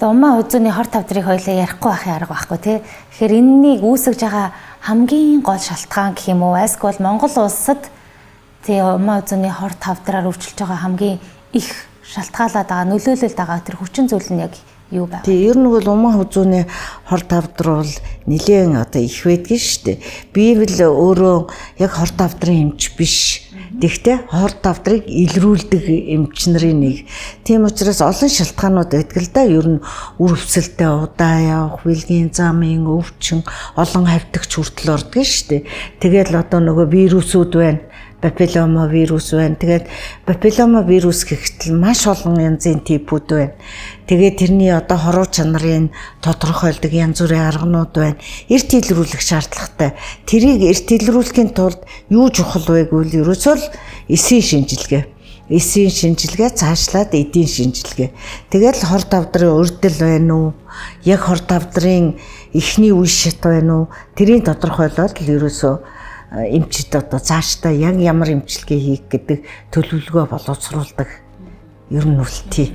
Одоо умаа хүзүүний хор тавдрыг хоёлаа ярихгүй байхын арга байхгүй тий. Тэгэхээр энэнийг үүсгэж байгаа хамгийн гол шалтгаан гэх юм уу? Эсвэл Монгол улсад тий умаа хүзүүний хор тавдраар өвчлөж байгаа хамгийн их шалтгаалаад байгаа, нөлөөлөлд байгаа тэр хүчин зүйл нь яг юу байв? Тий, ер нь бол умаа хүзүүний хор тавдар бол нэлээн одоо их байдгийн шүү дээ. Би л өөрөө яг хор тавдрын эмч биш. Тэгтээ хор тавдрыг илрүүлдэг эмч нарын нэг. Тийм учраас олон шалтгаанууд байдаг л да. Ер нь үр өвсөлтэй удаа явах, бэлгийн замын өвчин, олон хавтагч хүртэл ордог шүү дээ. Тэгэл одоо нөгөө вирусүүд байна, папиллома вирус байна. Тэгээд папиллома вирус гэхтэл маш олон янзын типүүд байна. Тэгээд тэрний одоо хоруу чанарын тодорхойлдог янз бүрийн арганууд байна. Эрт илрүүлэх шаардлагатай. Тэрийг эрт илрүүлэхийн тулд юу чухал вэ гэвэл ерөөсөө л эсийн шинжилгээ. Эсийн шинжилгээ, цаашлаад эдийн шинжилгээ. Тэгэл хор тавдрын урдл байна уу? Яг хор тавдрын эхний үе шат байна уу? Тэрийг тодорхойлоод л ерөөсөө эмчид одоо цаашдаа яг ямар эмчилгээ хийх гэдэг төлөвлөгөө боловсруулдаг. Ер нь үл тий.